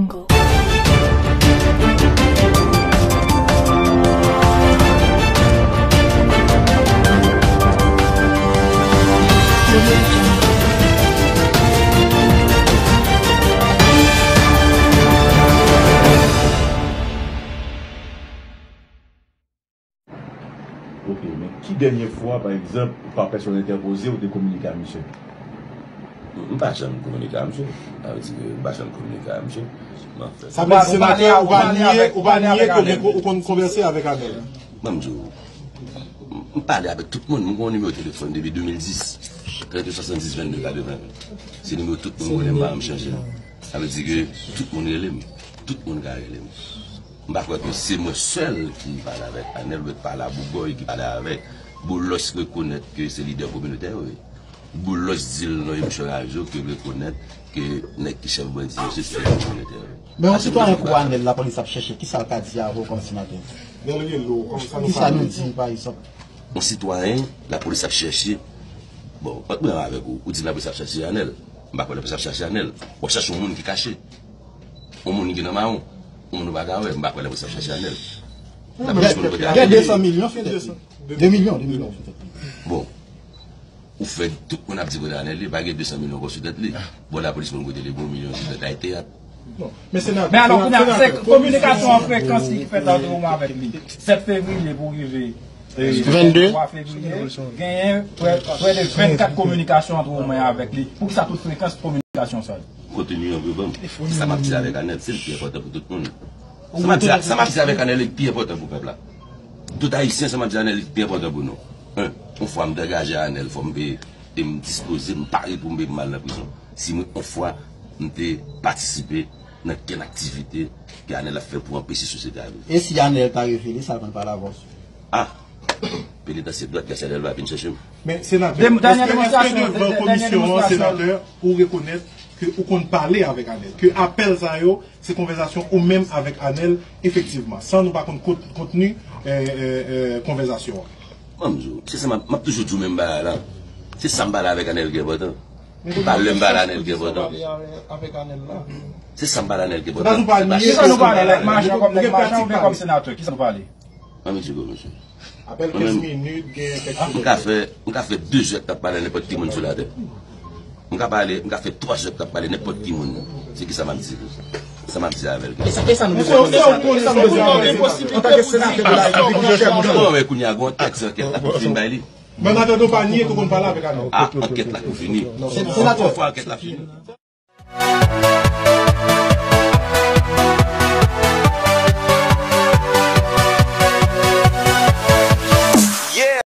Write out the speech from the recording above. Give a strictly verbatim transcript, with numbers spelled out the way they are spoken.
Jungle. Ok, men ki dènye fwa, pa egzanp, pa pèsonn entèpoze, ou te kominike a misye? M pa janm kominike a misye. Sa vle di ke m pa janm kominike a misye. Sa vle di, senatè, ou pa nye, ou pa nye ke ou konn konvèse avèk Anèl? Ban m di w, m pale avèk tout moun. M gen yon nimewo telefòn depi de mil dis. Trente swasanndis vennde katreven. Se nimewo tout moun konnen, m pa janm chanje l. Sa vle di ke tout moun rele m. Tout moun ka rele m. M pa kwè ke se mwen sèl ki pale avèk Anèl, ou pale a Bougòy ki pale avèk Boulos, rekonèt ke se lidè kominotè yo ye. Boulos di l nan emisyon radyo ke l rekonèt ke nèg ki chèf bandi yo se lidè kominotè yo. Men yon sitwayen kou Anèl, lapolis ap chèche, kisa l ka di avè w kòm senatè? Kisa nou di, pa egzanp? Yon sitwayen, lapolis ap chèche. Bon, ant mwen avèk ou, ou di lapolis ap chèche Anèl. M pa kwè lapolis ap chèche Anèl. W ap chèche yon moun ki kache. Yon moun ki nan mawon. Yon moun ou pa ka wè. M pa kwè lapolis ap chèche Anèl. Lapolis konn kote Anèl ye. Gen de san milyon sou tèt li. De milyon, de milyon sou tèt li. Bon. Ou fè tout moun ap di kote Anèl ye, pa gen de san milyon ankò sou tèt li. Bon, lapolis konn kote l ye, bon, milyon sou tèt li, ay teyat. Men alò, kounye a, se kominikasyon an frekans ki fèt ant ou mwen avèk li. Sèt fevriye pou rive vennde. Twa fevriye, genyen prè, prè de vennkat kominikasyon ant ou mwen avèk li. Poukisa tout frekans kominikasyon sa yo? Kontini an vre ban m. Se sa m ap di avèk Anèl, se l ki enpòtan pou tout moun. Sa m ap di, sa m ap di avèk Anèl, li pi enpòtan pou pèp la. Tout Ayisyen, sa m ap di Anèl, li pi enpòtan pou nou. Yon fwa m te angaje Anèl, fò m peye, e m dispoze, m pare pou m peye pou m al nan prizon. Si mwen, yon fwa, m te patisipe nan kenn aktivite ke Anèl ap fè pou anpeche sosyete a viv. E si Anèl ta revele, sa l konn pale avè w sou? Ah! Penitansye dwat, Gassy Delva vin chèche m. Men, senatè, èske, èske devan komisyon an, senatè, ou rekonèt ke ou konn pale avèk Anèl, ke apèl sa yo, se konvèsasyon ou menm avèk Anèl, efektivman, san nou pa konn kont-, kontni, e, e, e, konvèsasyon an? Ban m di w, se sa m ap, m ap toujou di w menm bagay la. Se sa m pale avèk Anèl ki enpòtan. Se pa lè m pale Anèl ki enpòtan. Se sa m pale Anèl ki enpòtan. Kisa nou pale, nèg machan kòm nèg machan oubyen kòm senatè? Kisa nou pale? Ban m di w, mesye. Apèl kenz minit, gen kèk... M ka fè, m ka fè de zè k ap pale nenpòt ki moun sou latè. M ka pale, m ka fè twa zè k ap pale nenpòt ki moun. Se kisa m ap di? Sa m ap di avè l. E sa, e sa nou bezwen konnen, sa nou bezwen konnen antanke senatè de la Repiblik Joseph Boutro. Mwen wè kounye a gen yon tèks ankèt la pou fin bay li. Men an atandan, w pa nye ke w konn pale avèk Anèl. Ah, ankèt la pou fini. Senatè. Yon fwa ankèt la fini.